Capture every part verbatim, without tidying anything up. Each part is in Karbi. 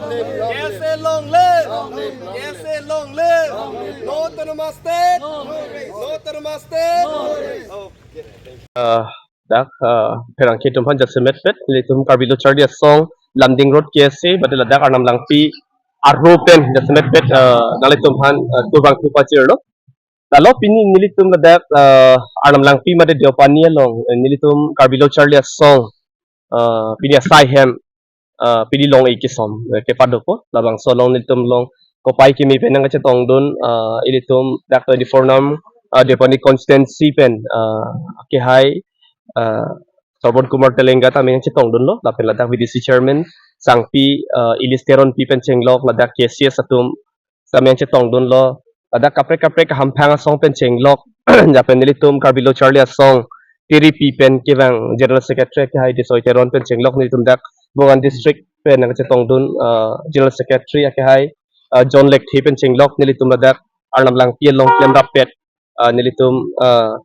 K S A long live! K S A long live! No autonomous state! No autonomous state! Okay. Uh, dak uh, pherangke atum aphan jasemet pet nelitum Karbi Lo Charli Asong Lumding Road K S A bade ladak Arnam Langpi arlo pen jasemet pet uh, nanglitum aphan uh, kurvangthu pajirlo. Lalo pini nelitum ladak uh, Arnam Langpi mate Deopani along uh, nelitum Karbi Lo Charli Asong uh, pini asai hem uh, pini long-e kesom uh, kepadopo. Labangso along nelitum along kopai kimi pen nangkachetongdun uh, ilitum dak twenty-four number uh, Deopani constituency pen uh, akehai uh, Sarbon Kumar Telenga tame nangchetongdunlo lapen ladak V D C chairman Sangpi uh, Ilis Teronpi pen chenglok, ladak K C S atum tame nangchetongdunlo, ladak kaprek kaprek hamphang asong pen chenglok, lapen nelitum Karbi Lo Charli Asong Tiripi pen kevang General Secretary akehai Tisoi Teron pen chenglok, nelitum dak Bokan District pen nangchetongdun uh, General Secretary akehai uh, John Lekthe pen chenglok, nelitum ladak Arnam Langpi along klemrap pet uh, nelitum uh,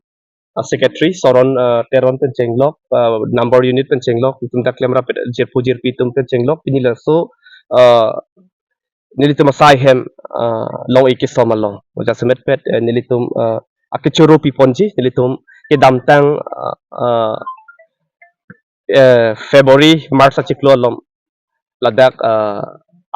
uh, Secretary Soron uh, Teron pen chenglok, uh, number unit pen chenglok, nelitum dak klemrap pet jirpo jirpi atum pen chenglok, pini laso uh, nelitum asai hem uh, long-e kesom along jasemet pet uh, nelitum uh, akechoro piponji, nelitum kedamtang uh, uh, eh, February March achiklo along ladak uh,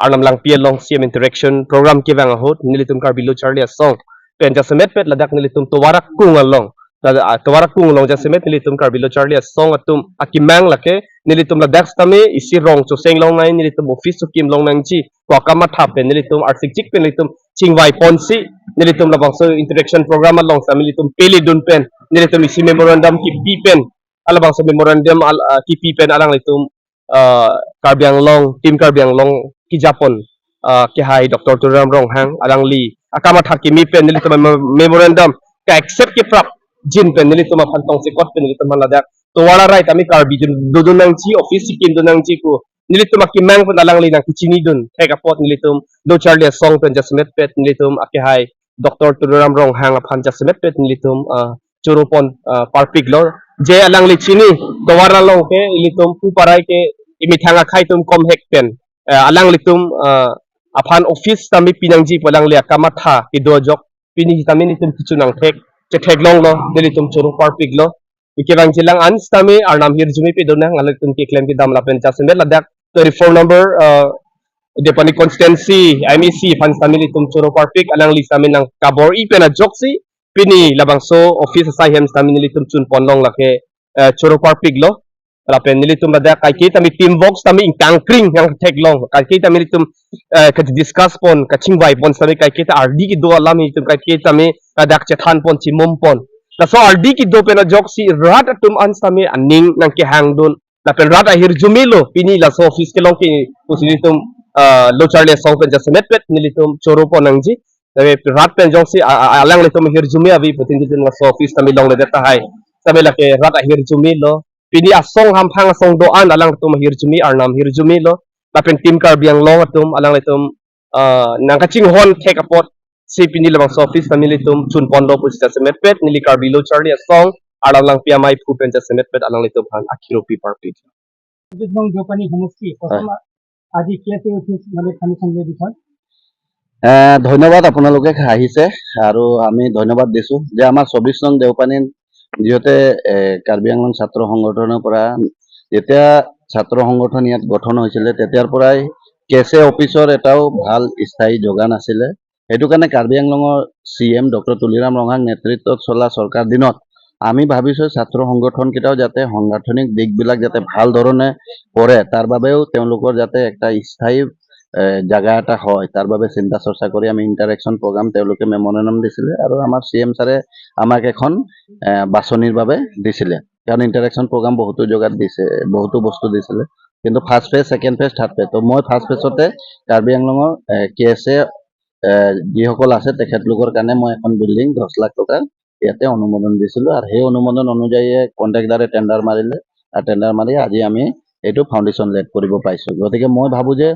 Arnam Langpi along C M interaction program kevang ahut nelitum Karbi Lo Charli Asong pen jasemet pet ladak nelitum tovar akung along, ladak uh, tovar akung along jasemet nelitum Karbi Lo Charli Asong atum akemang lake nelitum ladak sitame isi rong choseng longnang, nelitum office chokim longnangji pu akamatha pen nelitum arsikchik pen nelitum chingvaiponsi nelitum labangso interaction program along sitame nelitum peledun pen nelitum isi memorandum kipi pen, alabangso memorandum al, uh, kipi pen alanglitum uh, Karbi Anglong, Team Karbi Anglong kejapon uh, akehai Doctor Tuliram Ronghang alangli akamatha kimi pen nelitum mem- memorandum ka-accept keprapjin pen nelitum aphan tongsekot pen nelitum aphan ladak tovar arai tame Karbi dun dodun nangji, office chekimdun nangji pu nelitum akemang pen alangli nangkechinidun thek apot nelitum Lo Charli Asong pen jasemet pet nelitum akehai Doctor Tuliram Ronghang aphan jasemet pet nelitum uh, choropon uh, parpiklo. Je alangli chini tovar along ke ilitum pu parai ke imethang akhei atum komhek pen uh, alanglitum uh, aphan office tame pinangji pu alangli akamatha kedo ajok pini tame nelitum kechun angthek chetheklonglo, nelitum choro parpiklo. Ikevang jilang an sitame Arnam hirjume pedonang, alangtum keklem kedam lapen jasemet ladak twenty-four number uh, Deopani constituency M A C aphan sitame nelitum choro parpik, alangli sitame nangkabor-i pen ajoksi pini labangso office asai hem sitame nelitum chunponlong lake uh, choro parpiklo. Lapen nelitum ladak kaike tame teamwork sitame ingtangkring nangtheklong, kaike tame nelitum uh, kadiscuss pon, kachingvaipon sitame kaike ta ardi kedo alam nelitum kaike tame ladak chethanpon chimompon. Laso ardi kedo pen ajoksi rat atum an sitame aning nangkehangdun lapen rat ahirjumelo pini laso office kelong ke pusi nelitum uh, Lo Charli Asong pen jasemet pet nelitum choropon nangji. Tapi rat pen jongsi a- a- alanglitum hirjume ave putin nelitum laso office tame longledet tahai. Tame lake rat ahirjumelo. Pini asong hamphang asong do-an alangtum ahirjume, Arnam hirjumelo. Lapen Team Karbi Anglong atum alanglitum uh, nangkachinghon thek apotsi pini labangso office tame nelitum chunponlo pusi jasemet pet neli Karbi Lo Charli Asong Arnam Langpi amei phu pen jasemet pet alanglitum aphan akiropi parpik. Jismong Deopani homosti, হয়। প্ৰথম আজি কে এছ এ অফিচ মানে foundation day বিষয়। এ, ধন্যবাদ আপোনালোকে আহিছে আৰু আমি ধন্যবাদ দিছো যে আমাৰ চৌবিশ নং দেওপানীত যিহেতু এ, কাৰ্বি আংলং ছাত্ৰ সংগঠনৰ পৰা যেতিয়া ছাত্ৰ সংগঠন ইয়াত গঠন হৈছিলে তেতিয়াৰ পৰাই কে এছ এ অফিচৰ এটাও ভাল স্থায়ী যোগান আছিলে। সেইটো কাৰণে কাৰ্বি আংলঙৰ চি এম ডক্টৰ তুলিৰাম ৰংহাং নেতৃত্বত চলা চৰকাৰ দিনত আমি ভাবিছো ছাত্ৰ সংগঠনকেইটাও যাতে সাংগঠনিক দিশবিলাক যাতে ভাল ধৰণে কৰে, তাৰ বাবেও তেওঁলোকৰ যাতে একটা স্থায়ী এ, জাগা এটা হয়, তাৰ বাবে চিন্তা চৰ্চা কৰি আমি ইণ্টাৰেকশ্যন প্ৰগ্ৰাম তেওঁলোকে মেমৰেণ্ডাম দিছিলে আৰু আমাৰ চি এম ছাৰে আমাক এখন এ, বাছনিৰ বাবে দিছিলে। কাৰণ ইণ্টাৰেকশ্যন প্ৰগ্ৰাম বহুতো জেগাত দিছে, বহুতো বস্তু দিছিলে, কিন্তু first phase, second phase, third phase. তো মই ফাৰ্ষ্ট ফেজতে কাৰ্বি আংলঙৰ কে এছ এ যিসকল আছে তেখেতলোকৰ কাৰণে মই এখন বিল্ডিং দহ লাখ টকা ইয়াতে অনুমোদন দিছিলো আৰু সেই অনুমোদন অনুযায়ী কণ্ট্ৰেক্টদাৰে টেণ্ডাৰ মাৰিলে আৰু টেণ্ডাৰ মাৰি আজি আমি এইটো ফাউণ্ডেশ্যন লেড কৰিব পাইছো। গতিকে মই ভাবো যে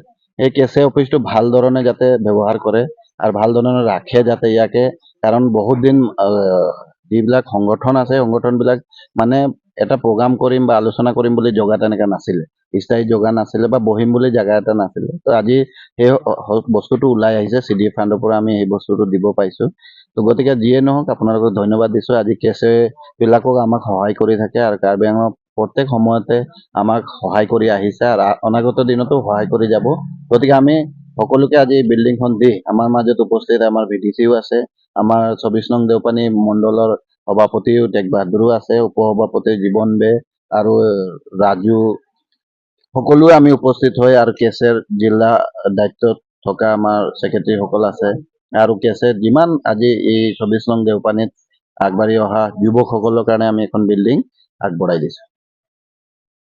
এই কে এছ এ অফিচটো ভাল ধৰণে যাতে ব্যৱহাৰ কৰে আৰু ভাল ধৰণে ৰাখে যাতে ইয়াকে, কাৰণ বহুত দিন আহ, যিবিলাক সংগঠন আছে, সংগঠনবিলাক মানে এটা প্ৰগ্ৰাম কৰিম বা আলোচনা কৰিম বুলি জেগা তেনেকে নাছিলে। স্থায়ী জেগা নাছিলে বা বহিম বুলি জেগা এটা নাছিলে। তো আজি সেই হ- হ- বস্তুটো ওলাই আহিছে, চি ডি এ ফাণ্ডৰ পৰা আমি সেই বস্তুটো দিব পাইছো। তো গতিকে যিয়ে নহওক, আপোনালোকক ধন্যবাদ দিছো। আজি কেছে বিলাকক আমাক সহায় কৰি থাকে আৰু কাৰ্বি আংলঙত প্ৰত্যেক সময়তে আমাক সহায় কৰি আহিছে আৰু আ- অনাগত দিনতো সহায় কৰি যাব। গতিকে আমি সকলোকে আজি এই বিল্ডিংখন দি আমাৰ মাজত উপস্থিত আমাৰ ভি ডি চিও আছে, আমাৰ চৌবিশ নং দেওপানী মণ্ডলৰ সভাপতিও টেক বাহাদুৰো আছে, উপ সভাপতি জীৱন বে আৰু ৰাজু, সকলোৱে আমি উপস্থিত হৈ আৰু কেছেৰ জিলা দায়িত্বত থকা আমাৰ ছেক্ৰেটাৰীসকল আছে আৰু কেছে যিমান আজি এই চৌবিশ নং দেওপানীত আগবাঢ়ি অহা যুৱকসকলৰ কাৰণে আমি এখন বিল্ডিং আগবঢ়াই দিছো।